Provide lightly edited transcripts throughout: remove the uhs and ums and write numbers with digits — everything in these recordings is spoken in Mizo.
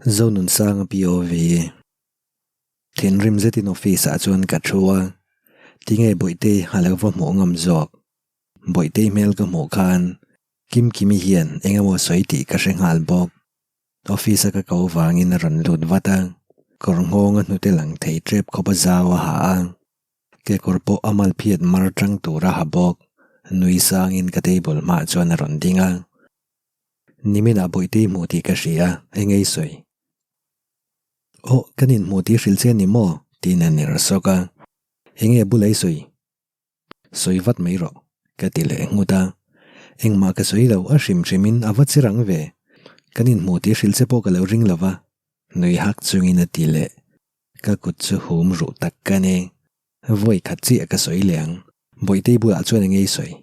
Zonunsanga POV. Thinrim zetin office ah chuan ka thu a, tinge Bawihtei a lo va hmuh ngam zawk. Bawihtei hmel ka hmuh khan Kimkimi hian eng emaw sawi tih ka hre nghal bawk. Office a ka ko vangin a rawn lut vat a, kawr nghawng a hnute lang thei tep khawp a zau a ha a, kekawr pawh a mal phiat mar tang tur a ha bawk. Nui sangin ka table hmaah chuan a rawn ding a. Niminah Bawihtei hmuh tih ka hria, eng ei sawi? Aw, kan inhmuh tih hrilh che ni maw? tiin a ner sawk a. Enge bul ei sawi? Sawi vat mai rawh, ka ti leh nghut a. Engmah ka sawi lo, a hrim hrimin a va chi rang ve. Kan inhmuh tih hrilh che pawh ka lo ring lo va, nui hak chungin a ti leh. Ka kut chu hum ruh tak ka ni. Vawi khat chiah ka sawi leh ang, Bawihtei bulah chuan enge i sawi?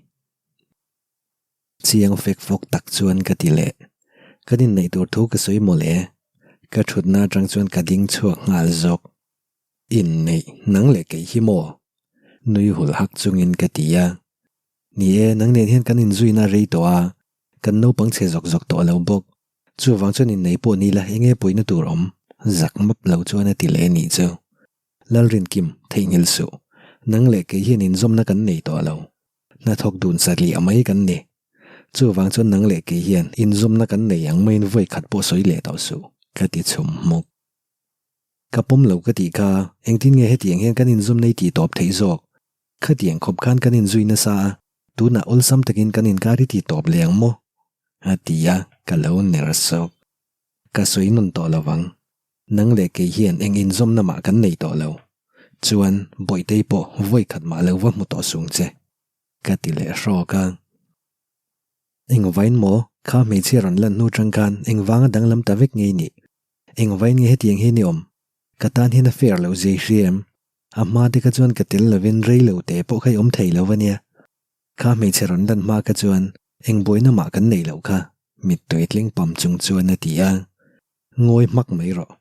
Chiang fek fawk tak chuan ka ti leh. Kan inneih tur thu ka sawi mawle. Ka thutna atang chuan ka ding chhuak nghal zawk. Inneih nang leh kei hi maw? Nui hul hak chungin ka ti a. Ni e, nang nen hian kan inzuina rei tawh a, kan naupang chhe zawk zawk tawh lo bawk. Chuvang chuan inneih pawh ni la enge pawina tur awm? Zak map lo chuan a ti leh anih chu. Lalrinkim, theihnghilh suh. Nang leh kei hian inzawmna kan nei tawh lo. Hnathawk dun satliah mai kan ni. Chuvang chuan nang leh kei hian inzawmna kan nei ang maiin vawi khat pawh sawi leh tawh suh, ka ti chhum hmuk. Ka pawm lo ka tih kha, engtin nge hetiang hian kan inzawm nei tih tawp theih zawk? Khatiang khawp khan kan inzui nasa a, tunah awlsam takin kan inkar i ti tawp leh ang maw? A ti a, ka lo ner sawk. Ka sawi nun tawh lo vang. Nang leh kei hian eng inzawmna mah kan nei tawh lo. Chuan, Bawihtei pawh vawi khat mah lo va hmu tawh sung che, ka ti leh hrawk a. Engvain maw, kha hmeichhia rawn lan hnu tang khan engvanga danglam ta vek ngei nih? Engvain nge hetiang hi ni awm? Ka tan hian a fair loh zia i hria em? A hma te kha chuan ka tel lovin rei lo te pawh kha i awm thei lo a nia. Kha hmeichhe rawn lan hma kha chuan eng buaina mah kan nei loh kha, mittui tling pam chung chuan a ti a. Ngawi hmak mai rawh.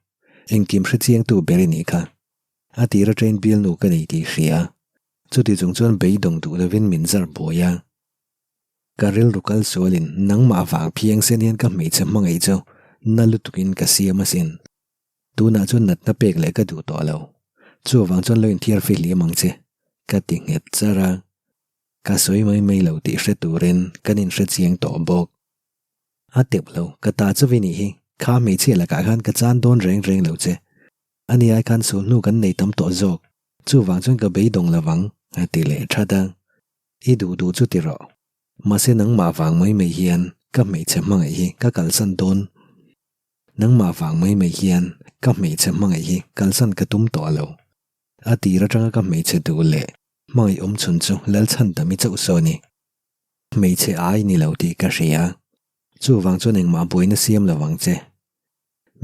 Engkim hre chiangtu ber i nih kha. A tira train bialnu ka nei tih hria. Chuti chung chuan beidawng duh lovin min zar buai a. Ka rilru kal sualin nangmah vang phiang sen hian ka hmeichhe hmangaih chu na lutukin ka siam asin. Tunah chuan natna pek leh ka duh tawh lo. Chuvang chuan lo inthiar fihlim ang che, ka ti nghet char a. Ka sawi mai mai lo tih hre turin kan inhre chiang tawh bawk. A teuh lo, ka ta chu vi nih hi, kha hmeichhia lakah khan ka chan dawn reng reng lo che. Ani ai khan sul hnu kan nei tam tawh zawk, chuvang chuan ka beidawng lo vang, a ti leh that a. I duh duh chu ti rawh. Mahse nangmah vang mai mai hian ka hmeichhe hmangaih hi ka kalsan dawn. Nangmah vang mai mai hian ka hmeichhe hmangaih hi kalsan ka tum tawh lo. A tir atanga ka hmeichhe duh leh hmangaih awm chhun chu Lalchhandami chauh saw ni. Hmeichhe ai ni lo tih ka hria. Chuvang chuan engmah buaina siam lo vang che.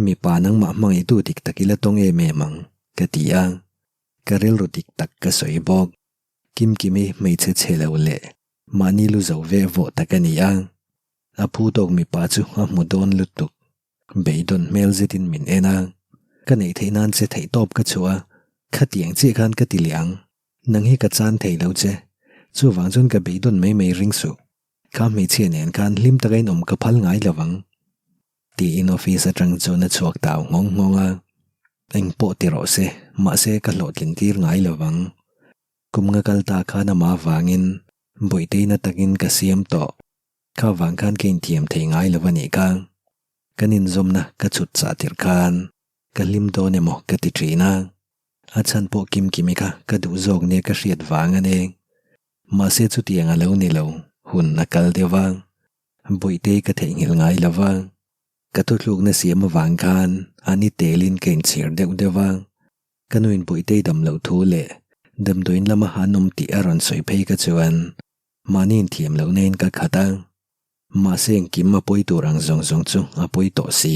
Mipa nangmah hmangaihtu dik tak ila tawng em em ang, ka ti a. Ka rilru dik tak ka sawi bawk. Kimkimi hmeichhe chhe lo leh mahni lu zo ve vawh tak a ni a. A phu tawk mipa chu a hmu dawn lutuk. Beidawn hmel zetin min en a. Ka neih theih nan che theih tawp ka chhuah a, khatiang chiah khan ka ti leh ang. Nang hi ka chan thei lo che. Chuvang chuan ka beidawn mai mai ring suh. Kha hmeichhia nen khan hlim taka inawm ka phal ngai lo vang. Tiin office atang chuan a chhuak tau nghawng nghawng a. Eng pawh ti rawh se, mahse ka hlawhtlin tir ngai lo vang. Kum nga kal ta khan amah avangin Bawihteina takin ka siam tawh. Kha vang khan ka inthiam thei ngai lo a nih kha. Kan inzawmna ka chhut chah tirh khan ka hlim dawn emaw ka ti thin a. A chhan pawh Kimkimi kha ka duh zawk nia ka hriat vang a ni. Mahse chutiang a lo ni lo, hun a kal deuh a. Bawihtei ka theihnghilh ngai lo va, ka thuthlukna siam avang khan a ni telin ka inchhir deuh deuh a. Ka nuin Bawihtei dam loh thu leh damdawiin lama an awm tih a rawn sawi phei ka chuan mahni inthiam loh nain ka khat a. Mahse engkim a pawi tur ang zawng zawng chu a pawi tawh si.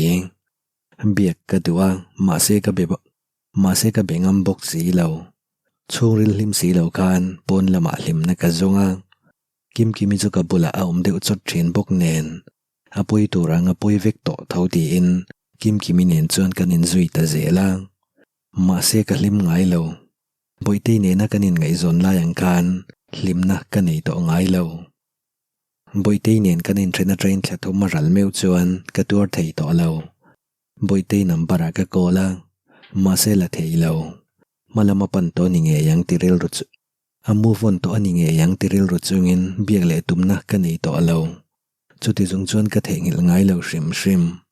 Biak ka duh a, mahse ka be Mahse ka be ngam bawk si lo. Chhungril hlim si lo khan pawn lamah hlimna ka zawng a. Kimkimi chu ka bulah a awm deuh chawt thin bawk nen a pawi tur ang a pawi vek tawh tho tiin Kimkimi nen chuan kan inzui ta zel a. Mahse ka hlim ngai lo. Bawihtei nena kan inngaihzawn lai ang khan hlimna ka nei tawh ngai lo. Bawihtei nen kan inthen a train thla thum a ral meuh chuan ka tuar thei tawh lo. Bawihtei number ah ka call a, mahse la thei lo. Hma lama pan tawh a ni ngei ang ti rilru chu a move on tawh a ni ngei ang ti rilru chungin biak leh tumna ka nei tawh lo. Chuti chung chuan ka theihnghilh ngai lo hrim hrim.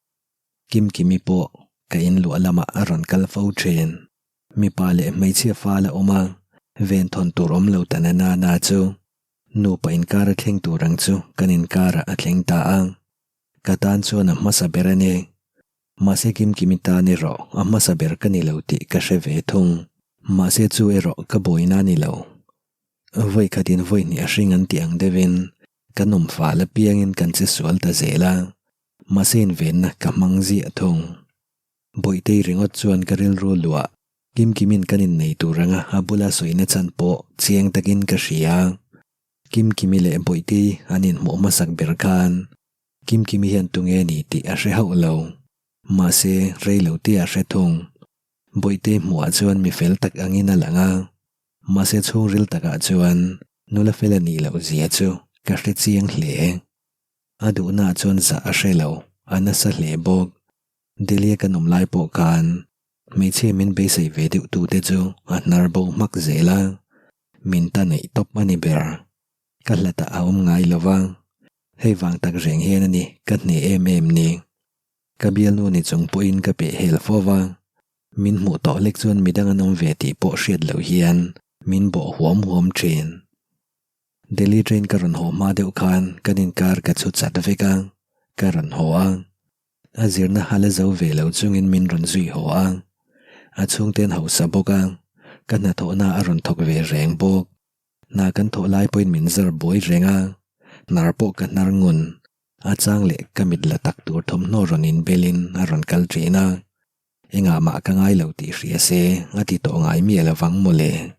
Kimkimi pawh ka inluah lamah a rawn kal fo thin. Mipa leh hmeichhia fal a awm a, venthawn tur awm lo ta na na na chu nupa inkar a thleng tur ang chu kan inkarah a thleng ta a. Ka tan chuan a hmasa ber a ni. Mahse Kimkimi tan erawh a hmasa ber ka ni lo tih ka hre ve thung. Mahse chu erawh ka buaina a ni lo. Vawi khatin vawi hnih a hring an tih ang deuhin kan awm fal apiangin kan che sual ta zel a, mahse invenna ka hmang ziah thung. Bawihtei ringawt chuan ka rilru luah Kimkimin kan innei tur anga a bula sawina chan pawh chiang takin ka hria. Kimkimi leh Bawihtei an inhmuh hmasak ber khan Kimkimi hian tunge ni tih a hre hauh lo. Mahse, rei lo te a hre thung. Bawihtei hmuhah chuan mi fel tak angin a lang a, mahse chhungril takah chuan nula fel a nih loh zia chu ka hre chiang hle. A duhnaah chuan zah a hre lo, a nasa hle bawk. Delhi-a kan awm lai pawh khan hmeichhia min beisei ve deuh tute chu a hnar bo hmak zel a, min ta neih tawp a ni ber. Ka hlatah a awm ngai lo va, hei vang tak reng hian a ni ka hneh em em ni. Ka bialnu ni chung pawhin ka peh hel fo va, min hmuh tawh hlek chuan midang an awm ve tih pawh hriat loh hian min bawh huam huam thin. Delhi train ka rawn haw hma deuh khan kan inkar ka chhu chat vek a, ka rawn haw a. A zirna a la zo ve lo chungin min rawn zui haw a, a chhungte an hausa bawk a, ka hnathawhna a rawn thawk ve reng bawk. Hna kan thawh lai pawhin min zar buai reng a, hnar pawh ka hnar ngun. A chang leh ka mit la tak tur thawmhnaw rawn inbelin a rawn kal thin a, engah mah ka ngai lo tih hria se a ti tawh ngai miah lovang mawle.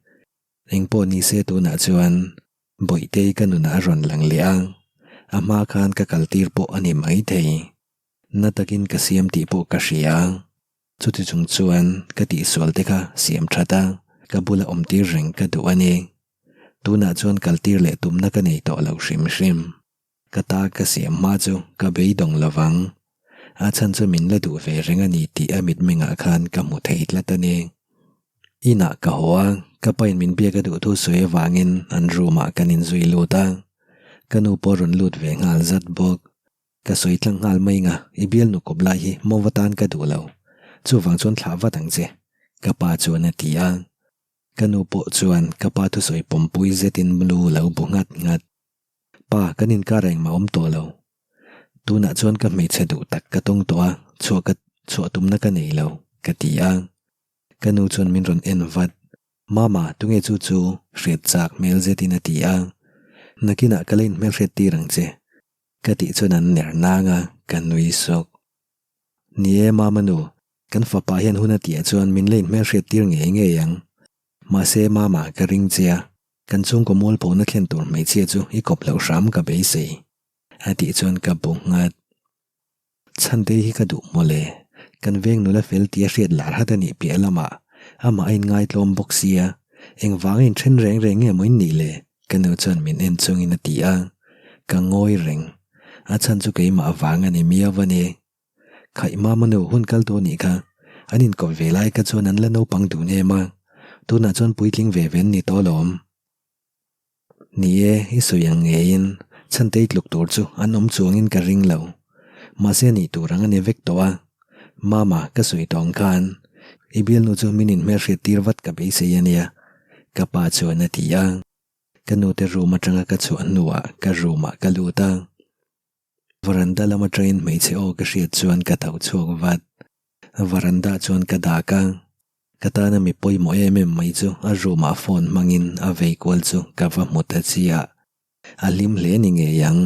Engpawh ni se tunah chuan Bawihtei ka nunah a rawn lang leh a, a hma khan ka kaltir pawh a ni maithei. Na takin ka siam tih pawh ka hria. Chuti chung chuan ka tihsual te kha siam that a, ka bula awmtir reng ka duh a ni. Tunah chuan kaltir leh tumna ka nei tawh lo hrim hrim. Ka ta ka siam hma chu ka beidawng lo vang. A chhan chu min la duh ve reng a ni tih a mitmengah khan ka hmu thei tlat a ni. Inah ka haw a, ka pain min biak a duh thu sawi avangin an room-ah kan inzui lut a. Ka nu pawh a rawn lut ve nghal zat bawk. Ka sawi tlang nghal mai nga, i bialnu kawp lai hi maw va tan ka duh lo. Chuvang chuan thlah vat ang che, ka pa chuan a ti a. Ka nu pawh chuan ka pa thusawi pawmpui zetin lu lo bu nghat nghat. Pa, kan inkar engmah awm tawh lo. Tunah chuan ka hmeichhe duh tak ka tawng tawh a, chhuah ka chhuah tumna ka nei lo, ka ti a. Ka nu chuan min rawn en vat. Mama, tunge chu chu? Hriat chak hmel zetin a ti a. Nakinah ka la inhmelhriat tir ang che, ka tih chuan an ner nang a, ka nui sawk. Ni e, Mama nu, kan fapa hian hun a tihah chuan min la inhmelhriat tir ngei ngei ang. Mahse, Mama, ka ring che a, Kan chhungkaw mualphona thlen tur hmeichhia chu i kawp loh hram ka beisei, a tih chuan ka bu nghat. Chhante hi ka duh mawle, kan veng nula fel tia hriat lar hat a nih piah lamah amah a inngai tlawm bawk sia, engvanga inthen reng reng nge maw in nih le? Ka nu chuan min en chungin a ti a, ka ngawi reng. A chhan chu keimah vang a ni miau a ni. Khaih mama nu hun kal tawh nih kha, an inkawp ve lai kha chuan an la naupang dun em a, tunah chuan puitling ve ve an ni tawh alawm. Ni e, i sawi ang ngeiin chhantei tluk tur chu an awm chuangin ka ring lo. Mahse a nih tur ang a ni vek tawh a. Mama, ka sawi tawh ang khan i bialnu chu min inhmelhriat tir vat ka beisei a nia, ka pa chuan a ti a. Ka nute room atanga ka chhuah hnuah ka room ah ka lut a. Varanda lam atangin hmeichhe aw ka hriat chuan ka tho chhuak vat. Varanda chuan ka dak a, ka tana mi pawimawh em em mai chu a room ah phone hmangin a vei kual chu ka va hmu ta chiah. A hlim hle ni ngei ang.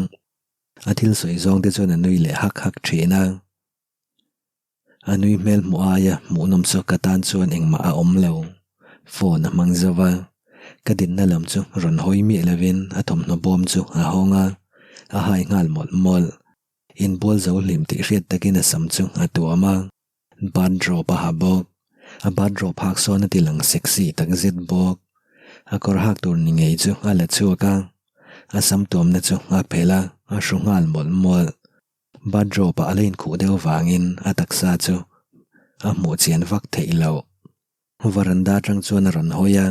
A thil sawi zawng te chuan a nui leh hak hak thin a. A nui hmel hmuh aia hmuhnawm chu ka tan chuan engmah a awm lo. Phone a hmang zo va, ka dinna lam chu rawn hawi miah lovin a thawmhnaw bawm chu a hawng a, a hai nghal mawlh mawlh. Inbual zo hlim tih hriat takin a sam chu a tuam a, bathrobe a ha bawk. A bathrobe hak sawn a ti lang sexy tak zet bawk. A kawr hak tur ni ngei chu a la chhuak a, a sam tuamna chu a phelh a, a hru nghal mawlh mawlh. Bathrobe-ah a la inkhuh deuh vangin a taksa chu a hmuh chian vak theih loh. Varanda atang chuan a rawn hawi a,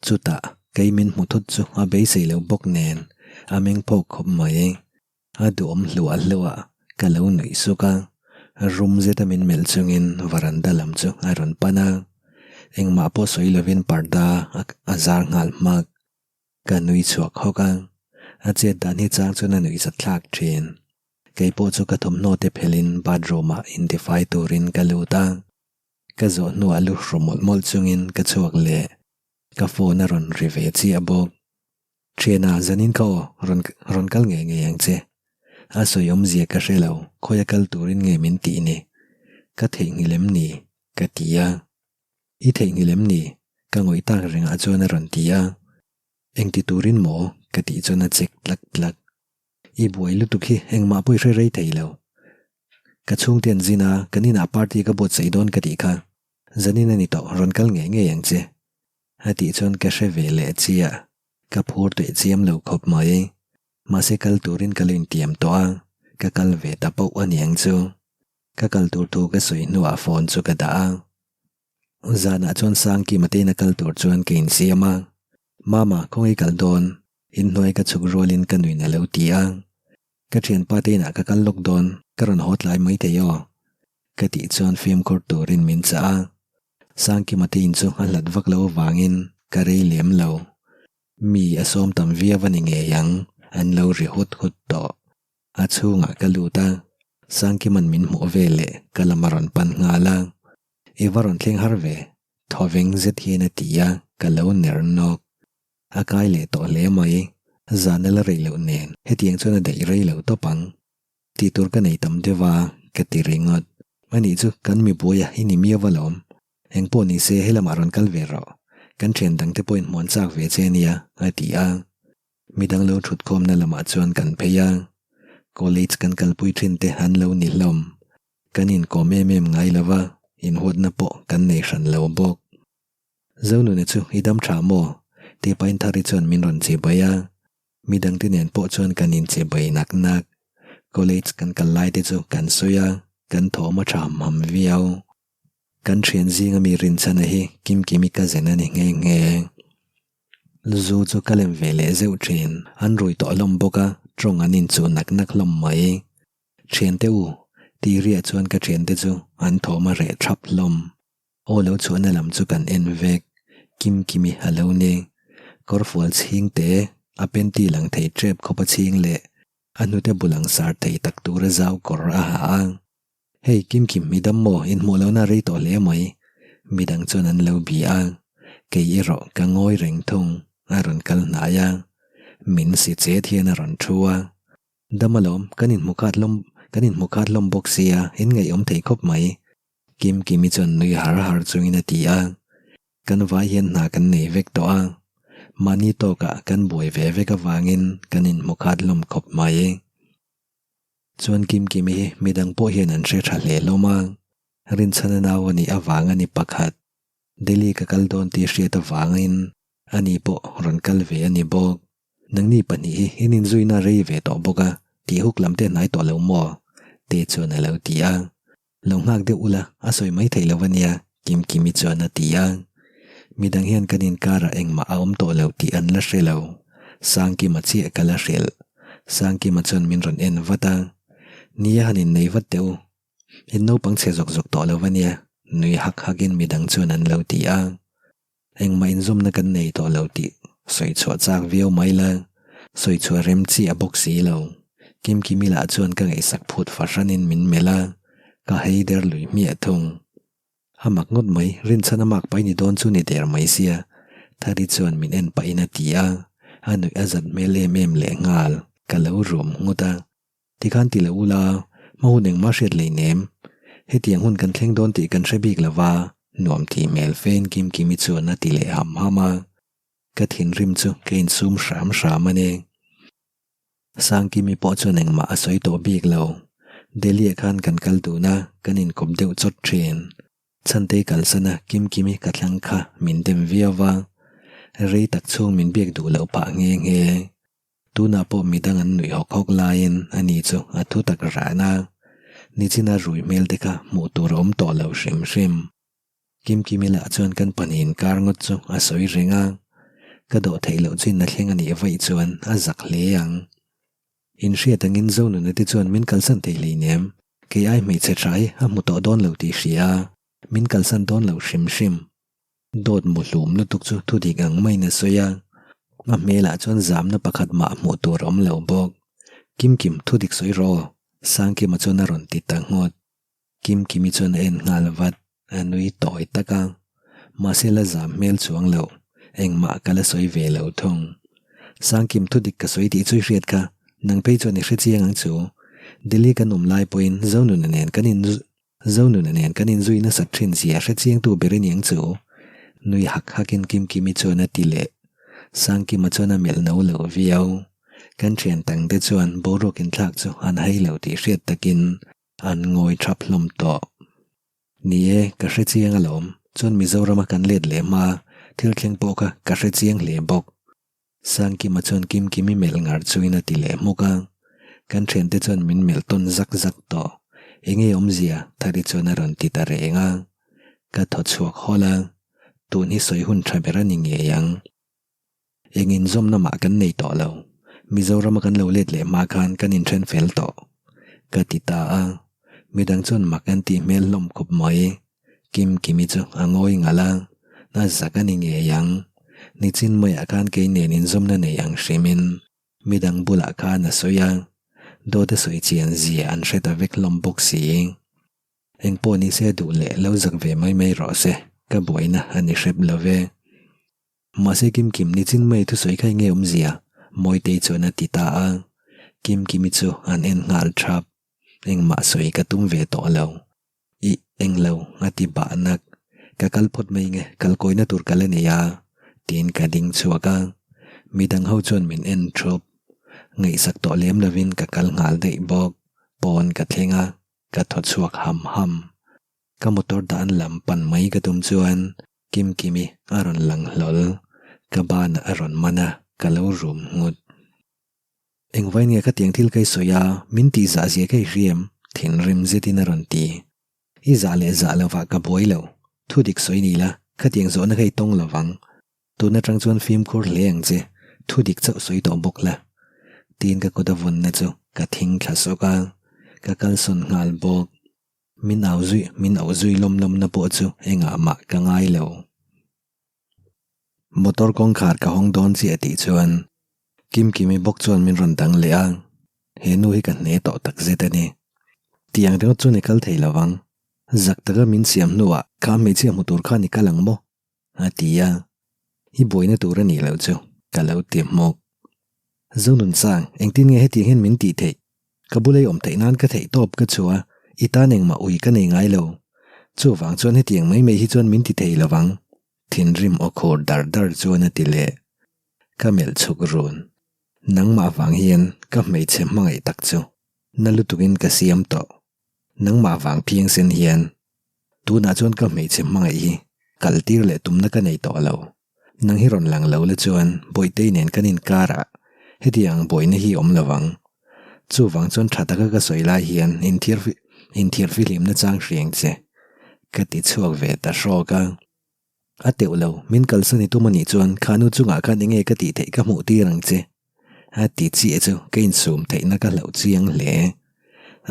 chutah kei min hmu thut chu a beisei lo bawk nen a meng phawk khawp mai. A duhawm hluah hluah ka lo nuih suk a, rum zeta min melh chungin varanda lam chu a rawn pan a, engmah pawh sawi lovin parda a zar nghal hmak. Ka nui chhuak hawk a, a chet dan hi chang chuan a nuih zat thlak thin. Kei pawh chu ka thawmhnaw te phelhin bathroom ah intifai turin ka lut a, ka zawh hnuah lu hru mawlh mawlh chungin ka chhuak leh ka phone a rawn ri ve chiah bawk. Thiana zanin ka aw rawn rawn kal ngei ngei ang che. A sawi awmzia ka hre lo, khawi a kal turin nge min tih ni? Ka theihnghilh em ni? Ka ti a. I theihnghilh em ni? Ka ngawih tak rengah chuan a rawn ti a. Engti turin maw? Ka tih chuan a chek tlak tlak. I buai lutuk hi engmah pawh i hre rei thei lo. Ka chhungte an zin a, kan inah party ka buatsaih dawn ka tih kha. Zanin a ni tawh, rawn kal ngei ngei ang che. A tih chuan ka hre ve leh chiah. Ka phur tuih chiam lo khawp mai. Mahse kal turin ka lo intiam tawh a, ka kal ve ta poh a niang chu. Ka kal tur thu ka sawi hnuah phone chu ka dah a. Zanah chuan Sangkima te ina kal tur chuan ka insiam a. Mama, khawngaih kal dawn? Inhnuai ka chhuk rualin ka nuin a lo ti a. Ka thianpa te inah ka kal lawk dawn, ka rawn haw tlai mai thei aw. Ka tih chuan fimkhur turin min chah a. Sangkima te in chu a hlat vak lo avangin ka rei lem lo. Mi a sawm tam viau a ni ngei ang, an lo ri hut hut tawh. A chhungah ka lut a, Sangkima'n min hmuh ve leh ka lam a rawn pan nghal a. I va rawn thleng har ve, thawveng zet hian a ti a, ka lo ner nawk. A kai leh tawh hle mai, zan a la rei loh nen hetiang chuan a daih rei lo tawp ang. Tih tur ka nei tam deuh a, ka ti ringawt. Anih chu kan mibuai a i ni miau alawm. Engpawh ni se helamah rawn kal ve rawh. Kan thian dangte pawhin hmuan chak ve che ania, a ti a. Midang lo thutkhawmna lamah chuan kan phei a. College kan kalpui thin te an lo ni hlawm. Kan inkawm em em ngai lo va, inhuatna pawh kan nei hran lo bawk. Zonuna chu i dam tha maw? Tih pahin Thari chuan min rawn chibai a. Midangte nen pawh chuan kan inchibai nak nak. College kan kal lai te chu kan sawi a, kan thawm a tha ham ham viau. Kan thian zinga mi rinchhana hi Kimkimi cousin a ni nghe nghe. Zu chu ka lem ve leh zeuh thin. An rui tawh hlawm bawk a, tawng an inchuh nak nak hlawm mai. Thiante u, tih riah chuan ka thiante chu an thawm a reh thap hlawm. Aw lo chhuahna lam chu kan en vek. Kimkimi a lo ni. Kawrfual chhing te, a panty lang thei tep khawp a chhing leh a hnute bul ang sar thei tak tura zau kawr a ha a. Hei Kimkim mi dam maw inhmuh lohna rei tawh hle mai. Midang chuan an lo bi a. Kei erawh ka ngawi reng thung a rawn kal hnai a. Min si chet hian a rawn thu a. Dam alawm kan inhmu khat hlawm kan inhmu khat hlawm bawk sia in ngaihawm thei khawp mai. Kimkimi chuan nui har har chungin a ti a, Kan vai hian hna kan nei vek tawh a, mahni tawkah kan buai ve vek avangin kan inhmu khat hlawm khawp mai. Chuan Kimkimi hi midang pawh hian an hre tha hle hlawm a, Rinchhana nau a nih avang a ni pakhat. Delhi ka kal dawn tih hriat avangin ani pawh rawn kal ve a ni bawk. Nangni pahnih hi in inzuina rei ve tawh bawk a, tih huk lam te hnai tawh lo maw? Te chuan a lo ti a. Lo nghak deuh ula, a sawi mai theih lo a nia, Kimkimi chuan a ti a. Midang hian kan inkarah engmah a awm tawh lo tih an la hre lo. Sangkima chiah ka la hrilh. Sangkima chuan min rawn en vat a. Nia han innei vat teh u. In naupang chhe zawk zawk tawh lo a nia, nui hak hakin midang chuan an lo ti a. Engmah inzawmna kan nei tawh lo tih sawi chhuah chak viau mai la, sawi chhuah rem chi a bawk si lo. Kimkimi lah chuan ka ngaihsak phut fahranin min melh a, ka hei der lui hmiah thung. A mak ngawt mai, rinchhan a mak pai ni dawn chu ni der mai sia, Thari chuan min en pahin a ti a, a nuih a zat hmel em em lehnghal, ka lo rum nghut a. Tikhan ti lo ula, hma hun engmah hriat lei nem. Hetiang hun kan thleng dawn tih kan hre bik lo va, nuam tih hmel fein Kimkimi chuan a ti leh ham ham a. Ka thinrim chu ka insum hram hram a ni. Sangkimi pawh chuan engmah a sawi tawh bik lo. Delhi-ah khan kan kal dun a, kan inkawp deuh chawt thin. Chhantei kalsana Kimkimi ka thlang kha min dem viau va, rei tak chhung min biak duh loh phah nghe nghe. Tunah pawh midang an nuih hawk hawk laiin ani chu a thu tak ran a. Nichina rui hmel te kha hmuh tur a awm tawh lo hrim hrim. Kimkimi lah chuan kan pahnih inkar ngawt chu a sawi reng a, ka dawh theih loh chin a thleng a nih vaih chuan a zak hle ang. Inhriat angin Zonuna te chuan min kalsan thei hleinem, kei ai hmeichhe tha hi a hmu tawh dawn lo tih hria a, min kalsan dawn lo hrim hrim. Dawt mu hlum lutuk chu thudik ang maiin a sawi a, a hmelah chuan zamna pakhat mah hmuh tur a awm lo bawk. Kimkim thudik sawi rawh aw, Sangkima chuan a rawn ti ta nghawt. Kimkimi chuan a en nghal vat, a nui tawi tak a. Mahse la zam hmel chuang lo, engmah ka la sawi ve lo thung. Sangkim thudik ka sawi tih chu i hriat kha, nang phei chuan i hre chiang ang chu. Delhi kan awm lai pawhin Zonuna nen kan in Zonuna nen kan inzui nasat thin zia hre chiangtu ber i niang chu. Nui hak hakin Kimkimi chuan a ti leh. Sangkima chuan a melh no lo viau. Kan thian tangte chuan boruak inthlak chu an hai lo tih hriat takin An ngawi thap hlawm tawh. Ni e, ka hre chiang alawm. Chuan Mizorama kan let leh hma, thil thleng pawh kha ka hre chiang hle bawk. Sangkima chuan Kimkimi melh ngar chuin a ti leh hmuk a. Kan thiante chuan min melh tawn zak zak tawh. Enge awmzia? Thari chuan a rawn ti ta reng a. Ka thaw chhuak hawlh a. Tun hi sawi hun tha ber a ni ngei ang. Eng inzawmna mah kan nei tawh lo. Mizorama kan lo let leh hma khan kan inthen fel tawh. Ka ti ta a. Midang chuan mak an tih hmel hlawm khawp mai. Kim Kimi chu a ngawi ngalh a, a zak a ni ngei ang. Nichin maiah khan kei nen inzawmna nei ang hrimin midang bulah khan a sawi a. Dawt a sawi chian zia an hre ta vek hlawm bawk si. Eng pawh ni se duh leh lo zak ve mai mai rawh se, ka buaina a ni hrep lo ve. Mahse Kimkim nichin mai thusawi kha enge awmzia? Mawitei chuan a ti ta a. Kimkimi chu an en nghal thap. Engmah sawi ka tum ve tawh lo. Ih, englo, a ti bah nak. Ka kal phawt mai nge, kal kawina tur ka la nei a, tiin ka ding chhuak a. Midang ho chuan min en thup. Ngaihsak tawh lem lovin ka kal nghal daih bawk. Pawn ka thleng a, ka thaw chhuak ham ham. Ka motor dan lam pan mai ka tum chuan Kimkimi a rawn lang hlawl, ka banah a rawn man a, ka lo rum nghut. Engvai nge khatiang thil ka i sawi a, min tih zah zia ka i hriam, thinrim zetin a rawn ti. I zah leh zah lovah ka buai lo, thu dik sawi ni la, khatiang zawhna kha i tawng lovang. Tun atang chuan fimkhur hle ang che, thu dik chauh sawi tawh bawk la. Tiin ka kut a vawnna chu ka thing thla sawk a, ka kalsawn nghal bawk. Min au zui, min auh zui lawm lawmna pawh chu engah mah ka ngai lo. Motor kawngkhar ka hawng dawn chiah tih chuan Kimkimi bawk chuan min rawn dang leh a, he nu hi ka hne tawh tak zet a ni. Tih ang ringawt chuan i kal thei lo vang. Zak taka min siam hnuah kha hmeichhia hmu tur khan i kal ang maw? A ti a, i buaina tur a nih loh chu ka lo ti hmawk. Zonunsang, engtin nge hetiang hian min tih theih? Ka bula i awm theih nan ka theih tawp ka chhuah a, i tan engmah ui ka nei ngai lo. Chuvang chuan hetiang mai mai hi chuan min ti thei lo vang. Thinrim aw khur dar dar chuan a ti leh. Ka melh chhuk run. Nangmah vang hian ka hmeichhe hmangaih tak chu na lutukin ka siam tawh. Nangmah vang phiang sen hian tunah chuan ka hmeichhe hmangaih hi kaltir leh tumna ka nei tawh lo. Nang hi rawn lang lo la chuan Bawihtei nen kan inkar ah hetiang ang buaina hi awm lo vang. Chuvang chuan tha taka ka sawi lai hian inthiar inthiar fihlimna chang hriang che ka ti chhuak ve ta hrawk a. A teuh lo, min kalsan i tum anih chuan kha nu chungah khan enge ka tih theih ka hmuh tir ang che. A ti chiah chu ka insum theihna ka hlauh chiang hle.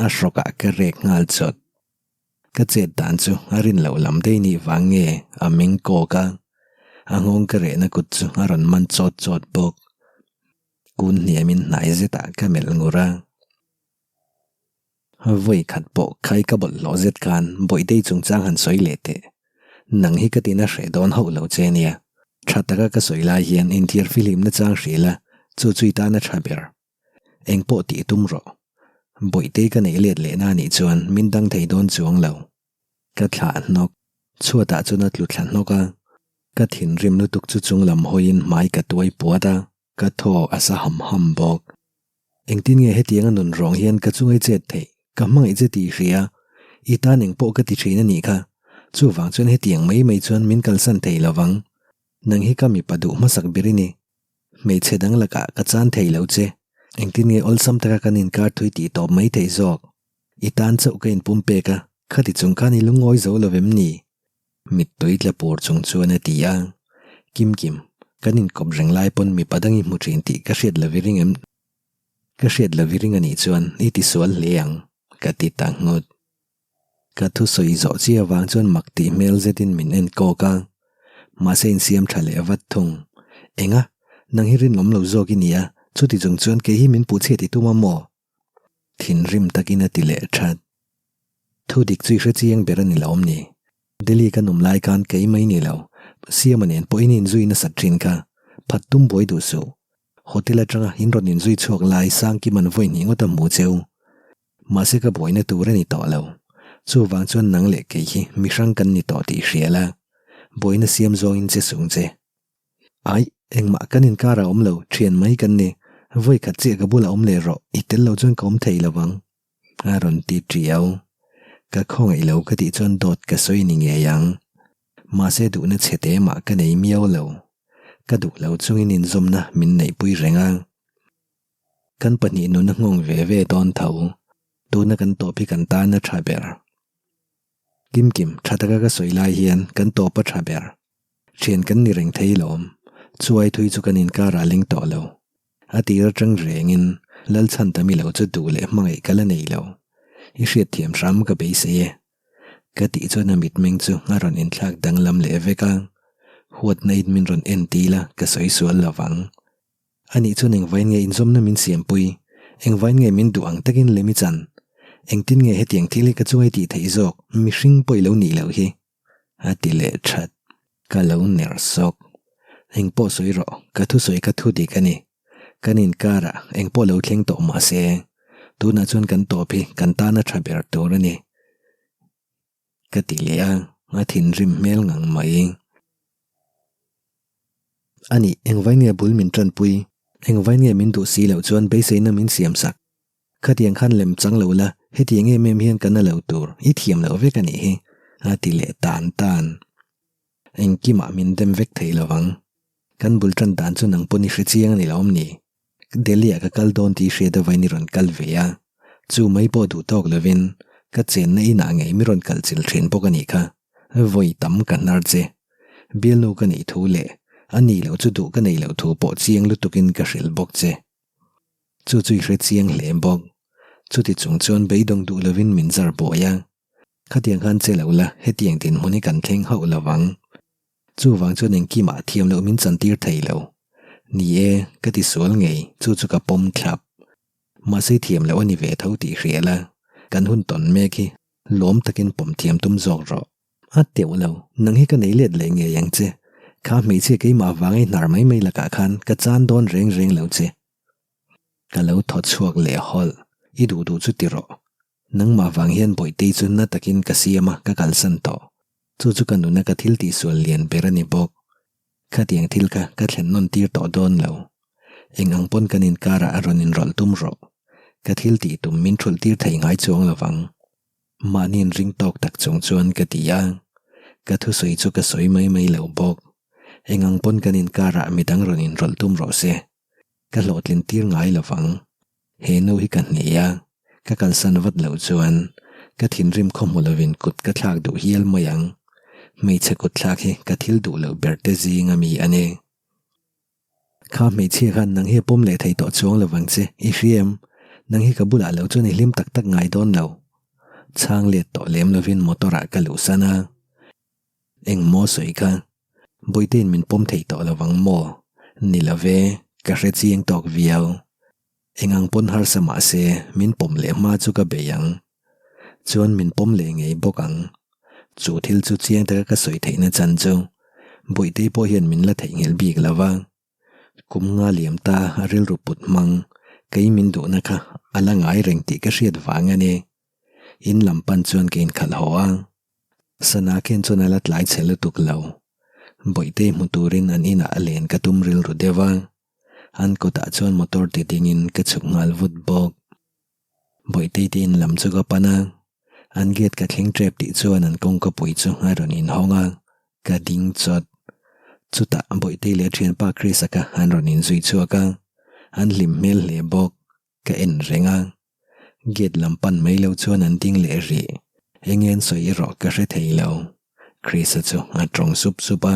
A hrawkah ka rek nghal chawt. Ka chet dan chu a rin loh lam daih nih vang nge a meng kawk a, a nghawng ka rehna kut chu a rawn man chawt chawt bawk. Kun hniamin hnai zetah ka melh ngur a. Vawi khat pawh khai ka bawlhhlawh zet khan Bawihtei chungchang han sawi leh teh. Nang hi ka tina hreh dawn hauh lo che nia. Tha taka ka sawi lai hian inthiar fihlimna chang hrilh a, chu chu i tan a tha ber. Eng pawh tih tum rawh. Bawihtei ka neih let lehna anih chuan min dang thei dawn chuang lo. Ka thlah hnawk. Chhuatah chuan a tlu thla hnawk a. Ka thinrim lutuk chu chung lam hawiin hmai ka tuai puat a, ka thaw a sa ham ham bawk. Engtin nge hetianga nun rawng hian ka chungai chet theih? Ka hmangaih che tih hria. I tan eng pawh ka ti thin anih kha. Chuvang chuan hetiang mai mai chuan min kalsan thei lovang. Nang hi ka mipa duh hmasak ber i ni. Hmeichhe dang lakah ka chan thei lo che. Engtin nge awlsam taka kan inkar thui tih tawp mai theih zawk? I tan chauh ka inpumpek a, khati chung khan i lungawi zo lo vem ni? Mittui tla pur chung chuan a ti a. Kim Kim, kan inkawp reng lai pawn mipa dang i hmu thin tih ka hriat lo i ring em? Ka hriat lo i ring a nih chuan i tisual hle ang, ka ti ta nghut. Ka thusawi zawh chi avang chuan mak tih hmel zetin min en kawk a, mahse insiam tha leh vat thung. Enga? Nang hi rinawm lo zawk i ni a, chuti chung chuan kei hi min puhchhiat i tum a maw? Thinrim takin a ti leh that. Thu dik chu i hre chiang ber a ni lo awm ni? Delhi kan awm lai khan kei mai ni lo, Siama nen pawhin i inzui nasat thin kha, phat tum buai duh suh. Hotel atanga in rawn inzui chhuak lai Sangkiman vawi hnih ngawt a hmu cheu. Mahse ka buaina tur a ni tawh lo. Chuvang chuan nang leh kei hi mihrang kan ni tawh tih hria la, buaina siam zawngin che sung che. Aih, engmah kan inkar a awm lo, thian mai kan ni. Vawi khat chiah ka bulah awm leh rawh, i tel lo chuan ka awm thei lo vang. A rawn ti tiau. Ka khawngaih lo ka tih chuan dawt ka sawi ni ngei ang. Mahse duhna chhe te mah ka nei miau lo. Ka duh lo chungin inzawmna min neihpui reng a. Kan pahnih nuna nghawng ve ve dawn tho. Tuna kan tawp hi kan tan a tha ber. Kimkim, tha taka ka sawi lai hian kan tawp a tha ber. Thian kan ni reng thei lawm. Chuai thui chu kan inkar ah leng tawh lo. A tir atang rengin Lalchhantami lo chu duh leh hmangaih ka la nei lo. I hriatthiam hram ka beisei e. Ka tih chuan a mitmeng chu a rawn inthlak danglam leh vek a. Huatna in min rawn en til a, ka sawi sual lo vang. Anih chuan engvain nge inzawmna min siampui? Engvain nge min duh ang takin lem i chan? Engtin nge hetiang thil hi ka chungai tih theih zawk? Mihring pawh i lo nih loh hi. A ti leh that. Ka lo ner sawk. Engpawh sawi rawh, ka thusawi kha thu dik a ni. Kan inkarah engpawh lo thleng tawh mah se, tunah chuan kan tawp hi kan tana tha ber tur a ni. Ka ti leh a, a thinrim hmel ngang mai. A nih, engvai nge bul min tanpui? Engvai nge min duh si loh chuan beiseina min siam sak? Khatiang khan lem chang lo la, hetiang em em hian ka na lo tur, i thiam loh vek a nih hi, a ti leh tan tan. Engkimah min dem vek thei lo vang. Kan bul tan dan chu nang pawn i hre chiang a ni lo awm ni? Delhi-ah ka kal dawn tih hriat avain i rawn kal ve a, chu mai pawh duh tawk lovin ka chenna inah ngei mi rawn kal chilh thin bawk a nih kha. Vawi tam ka hnar che. Bialnu ka neih thu leh a nih loh chu duh ka neih loh thu pawh chiang lutukin ka hrilh bawk che. Chu chu i hre chiang hle bawk. Chuti chung chuan beidawng duh lovin min zar buai a. Khatiang khan che lo la, hetiang dinhmun hi kan thleng hauh lo vang. Chuvang chuan engkimah thiam loh min chantir thei lo. Ni e, ka ti sual ngei, chu chu ka pawm thlap. Mahse thiam loh a ni ve tho tih hria la, kan hun tawn mek hi lawm takin pawm thiam tum zawk rawh. A teuh lo, nang hi ka nei let leh ngei ang che. Kha hmeichhia keimah vanga i hnar mai mai lakah khan ka chan dawn reng reng lo che. Ka lo thaw chhuak leh hawlh, i duh duh chu ti rawh. Nangmah vang hian Bawihtei chu na takin ka siam a, ka kalsan tawh. Chu chu ka nuna ka thil tihsual lian ber a ni bawk. Khatiang thil kha ka thlen nawn tir tawh dawn lo. Eng ang pawn kan inkarah a rawn inrawlh tum rawh. Ka thil tih tum min thulh tir thei ngai chuang lo vang. Mahni inring tawk tak chung chuan ka ti a. Ka thusawi chu ka sawi mai mai lo bawk. Eng ang pawn kan inkarah midang rawn inrawlh tum rawh se. Ka hlawhtlin tir ngai lo vang. He nu hi ka hne a, ka kalsan vat loh chuan ka thinrim khaw hmu lovin kut ka thlak duh hial mai ang. Hmeichhe kut thlak hi ka thil duh loh ber te zing a mi a ni. Kha hmeichhia khan nang hi a pawm leh thei tawh chuang lo vang che, i hria em? Nang hi ka bulah lo chuan i hlim tak tak ngai dawn lo. Chhang let tawh lem lovin motor ah ka luhsan a. Engmaw sawi kha? Bawitein min pawm thei tawh lo vang maw? Ni lo ve, ka hre chiang tawk viau. Eng ang pawn harsa mah se, min pawm leh hma chu ka bei ang. Chuan min pawm leh ngei bawk ang. Chu thil chu chiang taka ka sawi theihna chan chu Bawihtei pawh hian min la theihnghilh bik lo va. Kum nga liam ta a rilru put hmang, kei min duhna kha a la ngai reng tih ka hriat vang a ni. In lam pan chuan ka inkhalh haw a. Sana khen chuan a la tlai chhe lutuk lo. Bawihtei hmu turin an inah a len ka tum rilru deuh a. An kawtah chuan motor ti dingin ka chhuk nghal vut bawk. Bawihtei te in lam chu ka pan a. An gate ka thleng tep tih chuan an kawngka pui chu a rawn inhawng a, ka ding chawt. Chutah Bawihtei leh a thianpa Chris-a kha an rawn inzui chhuak a, an hlim hmel hle bawk. Ka en reng a. Gate lam pan mai lo chuan an ding leh rih. Enge an sawi erawh ka hre thei lo. Chris-a chu a tawng sup sup a.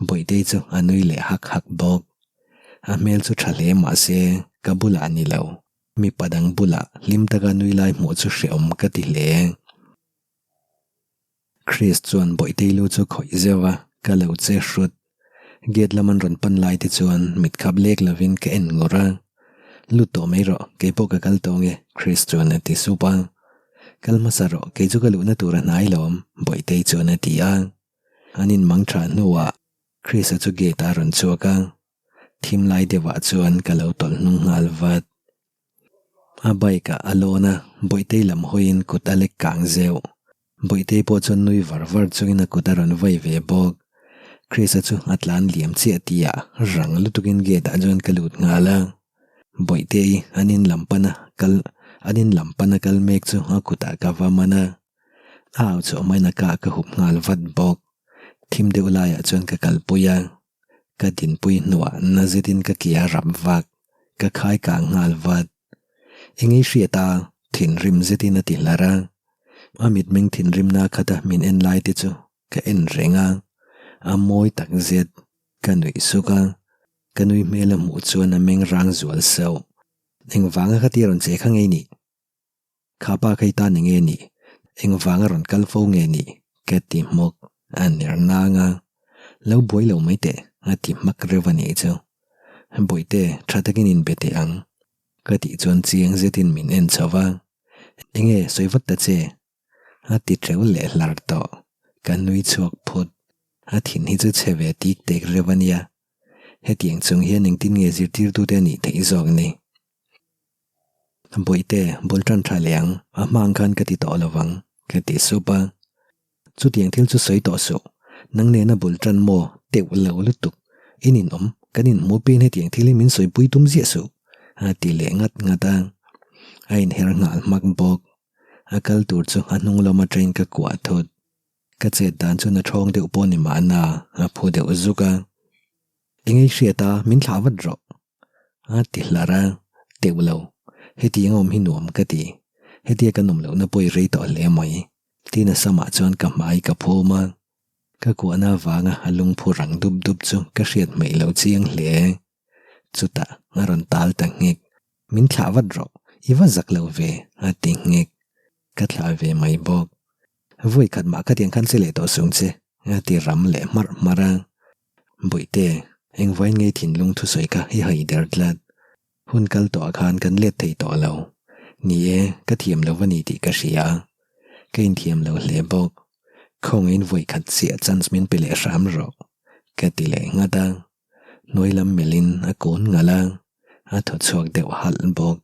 Bawihtei chu a nui leh hak hak bawk. A hmel chu tha hle mah se ka bulah a ni lo. Mipa dang bulah hlim taka nui lai hmuh chu hrehawm ka ti hle. Chris chuan Bawihtei lu chu khawih zeuh a, ka lo che hrut. Gate lam an rawn pan lai te chuan mit khap lek lovin ka en ngur a. Lut tawh mai rawh, kei pawh ka kal tawng e, Chris chuan a ti sup a. Kal hmasa rawh, kei chu ka luhna tur a hnai lawm, Bawihtei chuan a ti a. An inmang tha hnuah Chris-a chu gate ah a rawn chhuak a, thim lai deuhah chuan ka lo tawlh hnung nghal vat. A bike ah a lawn a, Bawihtei lam hawiin kut a lek kang zeuh. Bawihtei pawh chuan nui var var chungin a kut a rawn vai ve bawk. Chris-a chu a tlan liam chiah tih ah rang lutukin gate ah chuan ka lut nghal a. Bawihtei an in lam pana kal an in lam pana kal mek chu a kutah ka va man a. A au chhuah maina ka ka hup nghal vat bawk. Thim deuh laiah chuan ka kalpui a. Ka dinpui hnuah na zetin ka ki a rap vak, ka khai kang nghal vat. Engei hriat a, thinrim zetin a ti hlar a. A mitmeng thinrimna khata min en lai te chu ka en reng a, a mawi tak zet. Ka nuih suk a, ka nui hmel a hmuh chuan a meng rang zual sauh. Engvanga kha ti rawn che kha ngei nih? Kha pa kha i tan eng nge nih? Engvanga rawn kal fo nge nih? Ka ti hmawk. A ner nang a. Lo buai lo mai teh, a ti hmak reuh a nih chu. Bawihte, tha takin inbe teh ang. Ka tih chuan chiang zetin min en chho va. Enge, sawi vat ta che. A ti teuh leh hlar tawh. Ka nui chhuak phut. A thin hi chu chhe ve tik tek reuh a nia. Hetiang chung hian engtin nge zirtirtute a nih theih zawk ni? Bawihte, bul tan tha leh ang, a hma ang khan ka ti tawh lo vang, ka ti sup a. Chutiang thil chu sawi tawh suh, nang nena bul tan maw teuh lo lutuk, in inawm, kan inhmu pian hetiang thil hi min sawipui tum ziah suh, a ti leh ngat ngat a. A inher nghal hmak bawk. A kal tur chu a hnung lawm atangin ka kuah thut. Ka chet dan chuan a thawng deuh pawh ni mahna, a phu deuh zuk a. Engei hriat a, min thlah vat rawh. A ti hlar a, teuh lo, hetiang a awm hi nuam ka ti, hetia kan awm lohna pawh i rei tawh hle mai, tiin a samah chuan ka hmai ka phum a, ka kuahna avanga a lungphu rang dup dup chu ka hriat hmeih lo chiang hle. Chutah a rawn tal ta nghek, min thlah vat rawh, i va zak lo ve, a ti nghek. Ka thlah ve mai bawk. Vawi khat mah khatiang khan che leh tawh sung che, a ti ram leh hmarh hmarh a. Bawihte, engvain ngei thinlung thusawi kha i hai der tlat. Hun kal tawhah khan kan let thei tawh lo. Ni e, ka thiam lo va ni tih ka hria. Ka inthiam lo hle bawk. Khawngaihin vawi khat chiah chance min pe leh hram rawh, ka ti leh nghat a. Hnuai lam melhin a kun ngalh a, a thaw chhuak deuh halh bawk.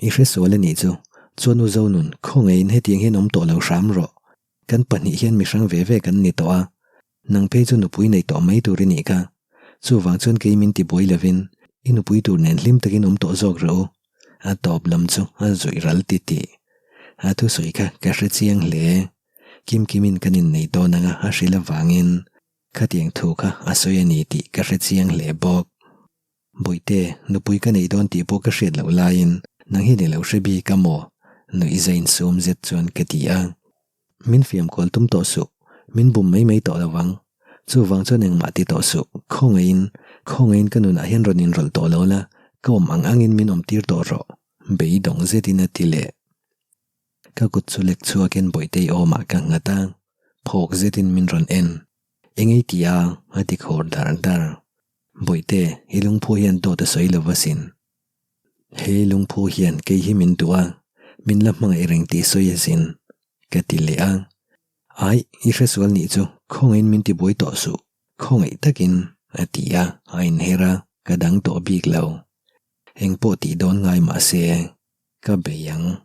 I hre sual a nih chu, chuan u Zonun, khawngaihin hetiang hian awm tawh lo hram rawh. Kan pahnih hian mi hrang ve ve kan ni tawh a, nang phei chu nupui nei tawh mai tur i nih kha. Chuvang chuan kei min tibuai lovin i nupui tur nen hlim takin awm tawh zawk rawh u. A tawp lam chu a zuih ral ti tih. A thusawi kha ka hre chiang hle. Kim Kimin kan innei dawn anga a hrilh avangin khatiang thu kha a sawi a ni tih ka hre chiang hle bawk. Bawihte, nupui ka nei dawn tih pawh ka hriat loh laiin nang hi ni lo hre bik a maw? Nuih za insum zet chuan ka ti a. Min fiam kual tum tawh suh, min bum mai mai tawh lo vang. Chuvang chuan engmah ti tawh suh, khawngaihin, khawngaihin ka nunah hian rawn inrawlh tawh lo la, ka awm ang angin min awm tir tawh rawh, beidawng zetin a ti leh. Ka kut chu lek chhuakin Bawihtei awmah ka nghat a, phawk zetin min rawn en. Engei ti a? a ti khawr dar dar. Bawihte, i lungphu hian dawt a sawi lo asin. He lungphu hian kei hi min duh a, min la hmangaih reng tih sawi asin, ka ti leh a. Aih, i hresual nih chu khawngaihin min tibuai tawh suh, khawngaih takin, a ti a, a inher a, ka dang tawh bik lo. Engpawh tih dawn ngai mah se, ka bei ang.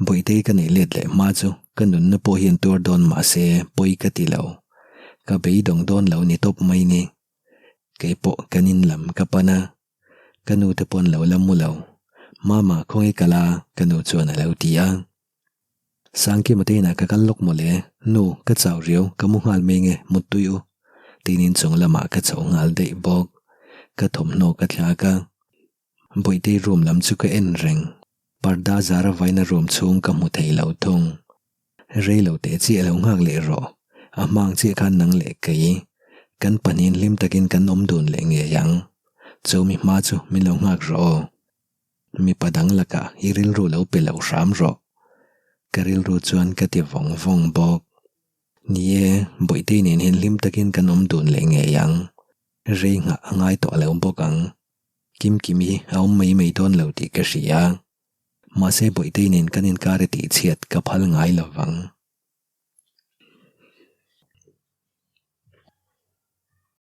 Bawihte ka neih let leh hma chu ka nunna pawh hian tuar dawn mah se pawi ka ti lo. Ka beidawng dawn lo ni tawp mai ni. Kei pawh kan in lam ka pan a, ka nu te pawn lo la mu lo. Mama khawnge kal a? Ka nu chuan a lo ti a. Sangkima te inah ka kal lawk mawle, nu ka chau riau ka mu nghal mai nge muttui u tiin inchung lamah ka chho nghal daih bawk. Ka thawmhnaw ka thlak a, Bawihtei room lam chu ka en reng. Parda zara vaina room chhung ka hmu thei lo thung. Rei lo teh chiah lo nghak leh rawh. A hmang chiah khan nang leh kei. Kan pahnihin hlim takin kan awm dun leh ngei ang. Chumi hma chu min lo nghak rawh aw. Mipa dang lakah i rilru lo pe lo hram rawh. Ka rilru chuan ka ti vawng vawng bawk. Ni e, Bawihtei nen hian hlim takin kan awm dun leh ngei ang. Rei nghah a ngai tawh lo bawk ang. Kimkim hi a awm mai mai dawn lo tih ka hria. Mahse Bawihtei nen kan inkar i tihchhiat ka phal ngai lo vang.